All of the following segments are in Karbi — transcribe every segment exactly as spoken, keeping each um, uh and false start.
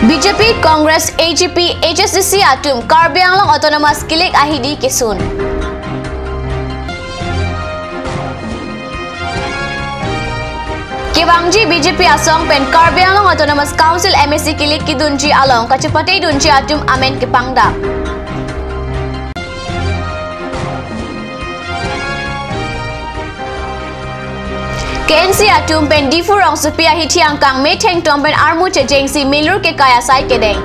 B J P, Congress, A G P, H S D C atum Karbi Anglong Autonomous kilik ahidi kesun. Kevangji B J P asong pen Karbi Anglong Autonomous Council M A C kilik kedunji along kachepatedunji atum amen kepangdak. K N C atum pen Diphu rongsopi ahithi angkang metheng tong pen armu chejengsi milur kekai asai kedeng.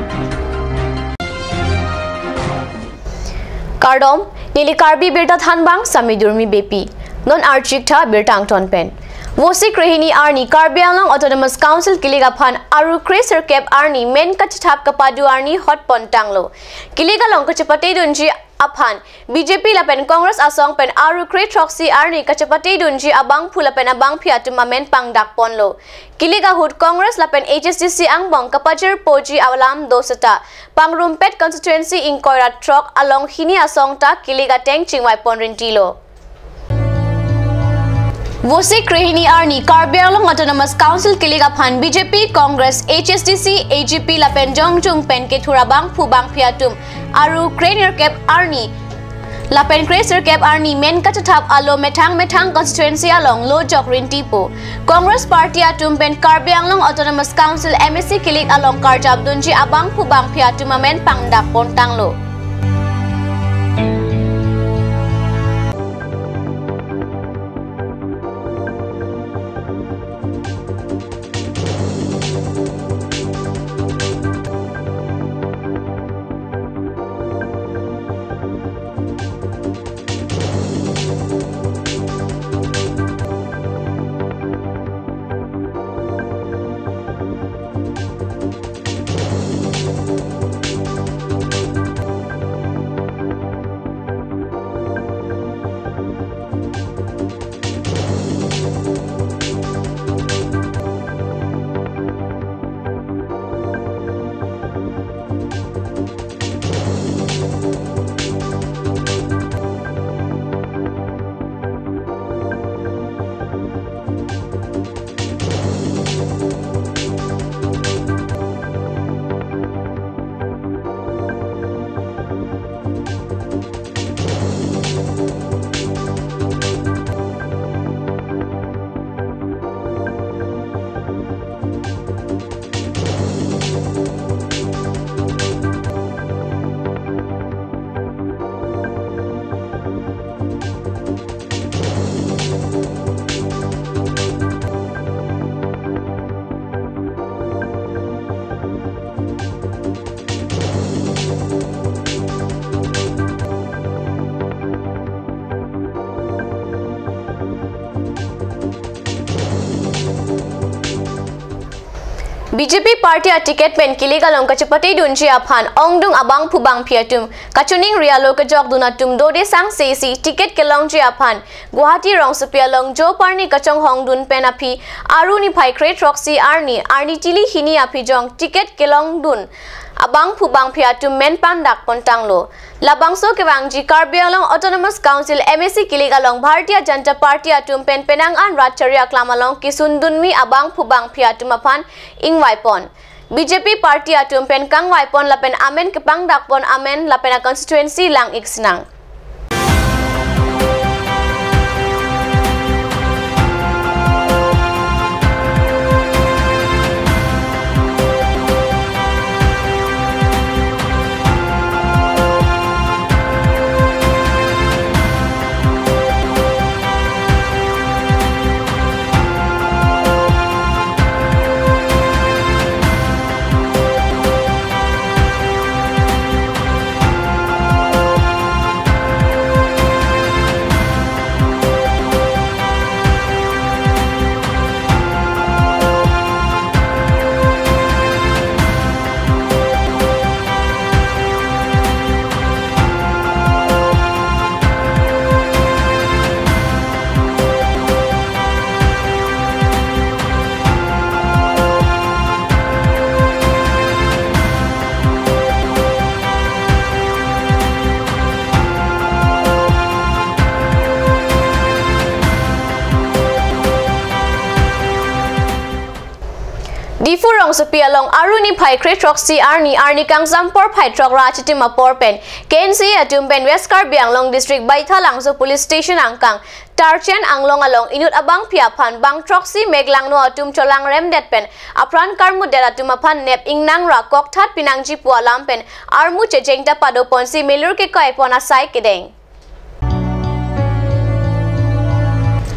Kardom, neli Karbi Birta Thanbang, Sami Durmi Beypi. Non archik tha birta angton pen. Vosik krehini arni Karbi Anglong Autonomous Council kilik aphan aru kre sirkep arni men kachethap kapadu arni hot pontanglo. Kilik along kachepatedunji aphan B J P lapen Congress asong pen aru kre throksi arni kachepatedunji abangphu lapen abangphi atum amen pangdak ponlo. Kilik ahut Congress lapen H S D C angbong kapajirpoji alam do seta Pangrumpet constituency ingkoi ra throk along hini asong ta kilik ateng chingvai pon rintilo. Vosik krehini arni Karbi Anglong Autonomous Council kilik aphan B J P, Congress, H S D C, A G P lapen jongjung pen kethur abangphu bangphi atum aru kre nerkep arni lapen kre sirkep arni men kachethap alo methang methang constituency along lo jok rintipo. Congress party atum pen Karbi Anglong Autonomous Council M A C kilik along karjapdunji abangphu bangphi atum amen pangdak pontanglo. B J P party aticket pen kilik along kachepatedunji aphan ongdung abangphu bangphi atum kachiningri alo kejokdun atum dode sangse isi ticket kelongji aphan Guwahati rongsopi along jo parni kachonghongdun pen aphi aru niphai kre throksi arni arni tili hini aphi jong ticket kelongdun abangphu bangphi atum men pangdak pontanglo. Labangso kevangji Karbi Anglong Autonomous Council M A C kilik along Bharatiya Janata Party atum pen penang an rat chari aklam along kesundunmi abangphu bangphi atum aphan ingvai pon. B J P party atum pen kangvai pon lapen amen kepangdak pon amen lapen a constituency lang-ik sinang. Diphu rongsopi along Aru niphai kre throksi arni, arni kangsam porphai throk ra achitim apor pen K N C A atum pen West Karbi Anglong District Baithalangso Police Station angkang Tarchen Anglong along inut abangpi aphan bang throksi meklangno atum cholangremdet pen apran karmutdet atum aphan nep ingnang ra kokthat pinangji pu alam pen armu checheng ta padoponsi melur kekai pon asai kedeng.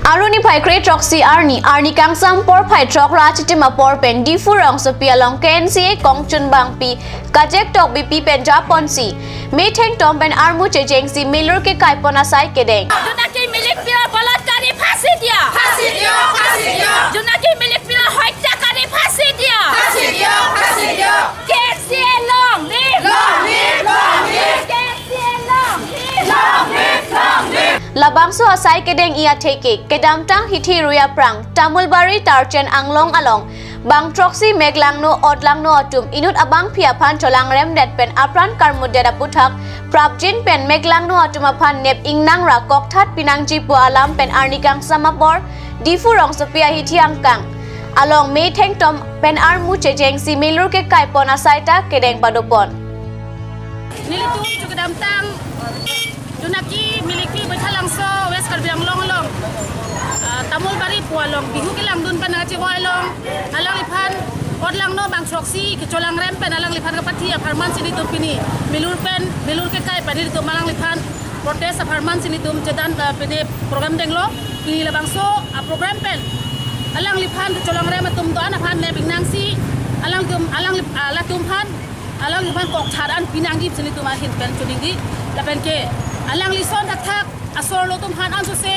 Aru niphai kre throksi arni, arni kangsam porphai throk ra achitim apor pen Diphu rongsopi along K N C A kongchun bangpi Kajek Tokbipi pen japonsi methengtom pen armu chechengsi melur kekai pon asai kedeng. Junaki milik pira balatkari phasi diya. Phasi diya, phasi diya. Junaki milik pira hotyakari phasi diya. Phasi diya, phasi diya. K N C A long live. Long live, long live. K N C A long live. Long live, long live. Labangso asai kedeng-i atheke, kedamtang hithi rui aphrang, Tamulbari Tarchen Anglong along bang throksi meklangno otlangno atum inut abangpi aphan cholangremdet pen apran karmutdet aputhak prapjin pen meklangno atum aphan nep ingnang ra kokthat pinangji pu alam pen arni kangsam apor Diphu rongsopi ahithi angkang along methengtom pen armu chechengsi melur kekai pon asai ta kedeng padopon. Nelitum chu kedamtang Junaki milikpi Baithalangso West Karbi Anglong along, ah, Tamulbari pu along Bihu kelangdun pen ache oi along alangliphan otlangno bang throksi kecholangrem pen alangliphan kapathi apharman si nelitum pini melur pen, melur kekai pen nelitum alangliphan protest apharman si nelitum chedan, ah, pini program denglo. Pini labangso, ah, program pen alangliphan cholangrem atum do-an aphan nep ingnangsi alanglitum, alanglip-, ah, latum aphan alangliphan kokthat an pinangji si nelitum ahin pen choningri. Lapen ke alangli ason thakthak asor lo atum aphan ansose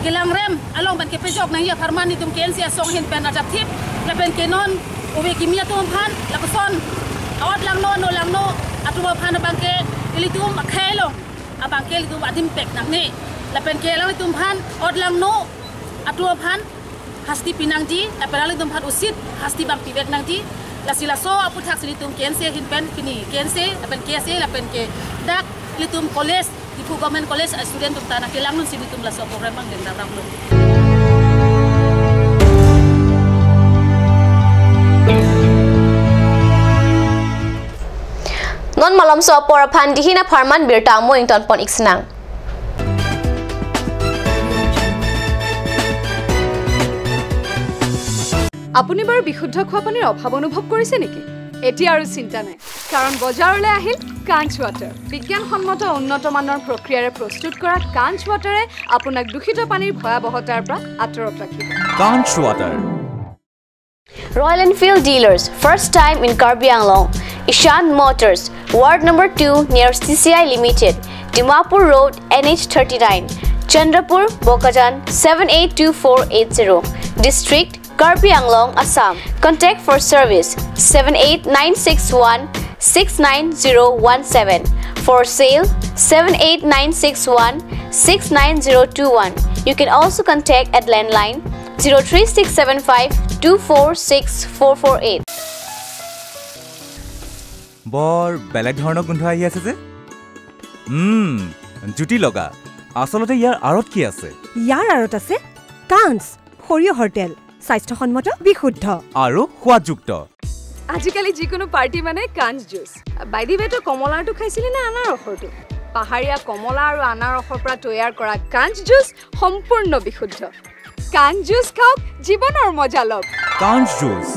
kelangrem along pen kepejok nangji apharman nelitum K N C A asong ahin pen ajapthip. Lapen ke non ove kimi atum aphan lapuson otlangno, nolangno atum aphan abangke ilitum akhei along abangke ilitum adim pek nangne. Lapen ke alanglitum aphan otlangno atum aphan hasti pinangji, lapen alanglitum aphan usit hasti bang pivek nangji. Lasi laso aputhak si nelitum K N C A ahin pen pini, K N C A lapen K S A lapen ke dak ilitum college, Diphu Government College student atum ta nangkelang non si nelitum laso program bang deng dam dam lo. Non malomso apor aphan dihin apharman birta mo ington pon iksinang. আপুনি বাৰু বিশুদ্ধ খোৱা পানীৰ অভাৱ অনুভৱ কৰিছে নেকি? এতিয়া আৰু চিন্তা নাই, কাৰণ বজাৰলৈ আহিল কাঞ্চ ৱাটাৰ। বিজ্ঞানসন্মত উন্নত মানৰ প্ৰক্ৰিয়াৰে প্ৰস্তুত কৰা কাঞ্চ ৱাটাৰে আপোনাক দূষিত পানীৰ ভয়াৱহতাৰ পৰা আঁতৰত ৰাখিব। কাঞ্চ water. Royal Enfield Dealers, first time in Karbi Anglong. Ishan Motors, Ward number two near C C I Limited, Dimapur Road, N H thirty-nine, Chandrapur, Bokajan, seven eight two four eight zero. District, Karbi Anglong, Assam. Contact for service, seven eight nine six one six nine zero one seven. For sale, seven eight nine six one six nine zero two one. You can also contact at landline zero three six seven five two four six four four eight. বৰ বেলেগ ধৰণৰ গোন্ধ আহি আছে যে। উম, জুতি লগা। আচলতে ইয়াৰ আঁৰত কি আছে? ইয়াৰ আঁৰত আছে কাঞ্চ, সৰিয়হৰ তেল, স্বাস্থ্যসন্মত, বিশুদ্ধ। আৰু সোৱাদযুক্ত। আজিকালি যিকোনো পাৰ্টি মানে কাঞ্চ জুচ। বাইদিৱেটো কমলাৰটো খাইছিলে নে আনাৰসৰটো? পাহাৰীয়া কমলা আৰু আনাৰসৰ পৰা তৈয়াৰ কৰা কাঞ্চ জুচ সম্পূৰ্ণ বিশুদ্ধ। কাঞ্চ জুচ খাওক, জীৱনৰ মজা লওক। কাঞ্চ juice.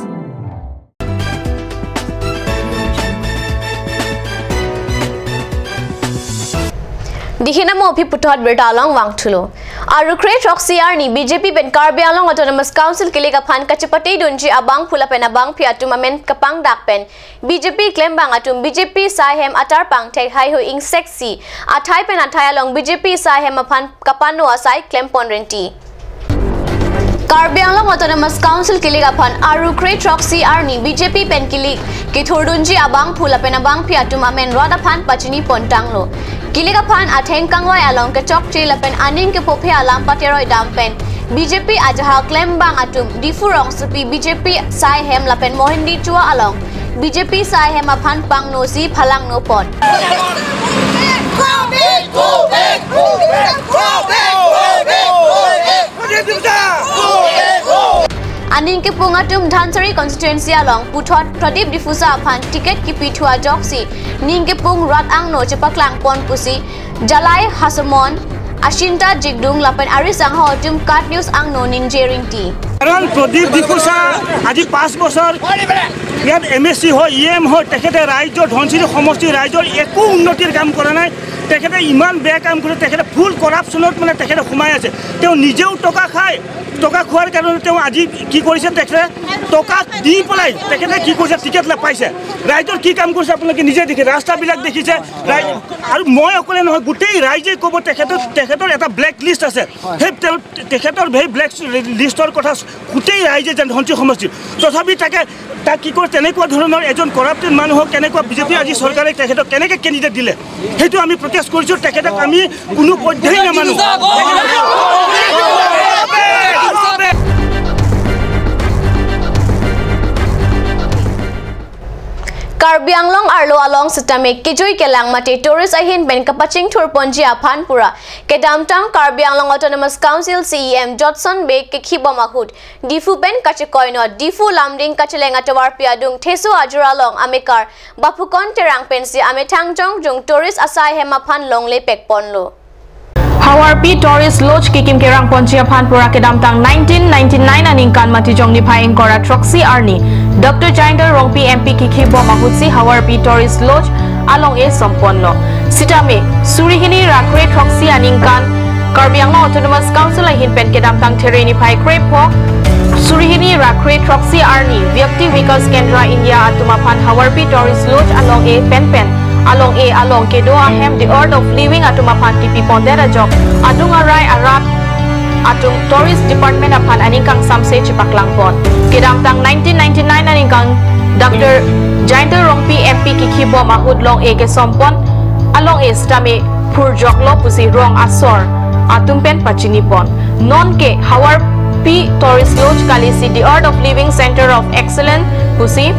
Dihin amo aphi puthot birta along vangthulo. Aru kre throksi arni B J P pen Karbi Anglong Autonomous Council kilik aphan kachepate dunji abangphu lapen abangpi atum amen kapangdak pen B J P klembang atum B J P asai hem atar pangthek haihui ingseksi athai pen athai along B J P asai hem aphan kapano asai klempon renti. Karbi Anglong Autonomous Council kilik aphan aru kre throksi arni B J P pen kilik kethurdunji abangphu lapen abangpi atum amen rat aphan pachini pontanglo. Kilik aphan atheng kangvai along kechokche lapen aning kephophe alam pateroi dam pen B J P ajahak klembang atum Diphu rongsopi B J P asai hem lapen Mohendichua along B J P asai hem aphan pangnosi phalangno pon. Aning kepung atum Dhansiri constituency along puthot Pradip Diphusa aphan ticket kipithu ajoksi ning kepung rat angno chepaklangpon pusi Jalai Hasomon, Ashinta Jigdung lapen arisangho atum KAT News angno ningje ringti. কাৰণ প্ৰদীপ ডিফুচা আজি পাঁচ বছৰ ইয়াত M A চি হয়, E M হয়, তেখেতে ৰাইজৰ, ধনশিৰি সমষ্টিৰ ৰাইজৰ একো উন্নতিৰ কাম কৰা নাই। তেখেতে ইমান বেয়া কাম কৰে, তেখেতে ফুল কৰাপশ্যনত মানে তেখেতে সোমাই আছে। তেওঁ নিজেও টকা খায়, টকা খোৱাৰ কাৰণে তেওঁ আজি কি কৰিছে, তেখেতে টকা দি পেলাই তেখেতে কি কৰিছে, টিকেট নাপাইছে। ৰাইজৰ কি কাম কৰিছে আপোনালোকে নিজে দেখিছে, ৰাস্তাবিলাক দেখিছে। ৰাই-, আৰু মই অকলে নহয়, গোটেই ৰাইজে ক'ব, তেখেতৰ, তেখেতৰ এটা ব্লেক লিষ্ট আছে। সেই তেওঁ, তেখেতৰ সেই ব্লেক লিষ্টৰ কথা গোটেই ৰাইজে জানে, ধনশিৰি সমষ্টি। তথাপি তাকে, তাক কি কৰে, তেনেকুৱা ধৰণৰ এজন কৰাপ্টেড মানুহক কেনেকুৱা বিজেপি আজি চৰকাৰে তেখেতক কেনেকে কেণ্ডিডেট দিলে, সেইটো আমি প্ৰটেষ্ট কৰিছো। তেখেতক আমি কোনো পধ্যেই নামানো। Karbi Anglong arlo along sitame kejui kelang mate tourist ahin pen kapachingthurponji aphan pura kedamtang Karbi Anglong Autonomous Council C E M Jotson Bey kekhibom ahut Diphu pen kachekoinot Diphu Lumding kacheleng atovarpi adung Theso ajor along amekar Bapukon Terang pensi amethang jongjung tourist asai hem aphan longle pekponlo. Havarpi Tourist Lodge kekim kerangponji aphan pura kedamtang nineteen ninety-nine aningkan mati jong niphai ingkoi ra throksi arni Doctor Jayendra Rongpi M P kekhibom ahutsi Havarpi Tourist Lodge along-e somponlo. Sitame suri hini ra kre throksi aningkan Karbi Anglong Autonomous Council ahin pen kedamtang There niphai krepho suri hini ra kre throksi arni Vyakti Vikas Kendra India atum aphan Havarpi Tourist Lodge along-e penpen along-e along kedo ahem The Art of Living atum aphan tipipondet ajok adung arai arat atum Tourist Department aphan aning kangsamse chepaklangpon. Kedamtang nineteen ninety-nine aningkan Doctor Jayendra Rongpi M P kekhibom ahut long-e kesompon along-e sitame phurjoklo pusi rong asor atum pen pachinipon. Nonke Havarpi Tourist Lodge kalisi The Art of Living Center of Excellence pusi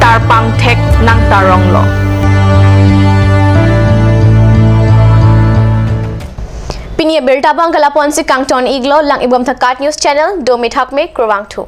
tarpangthek nangtaronglo. Pini abirta abang ke lapu-ansi kangton-iklo, lang-ikbomtha KAT News Channel, dome thakme, kurvangthu.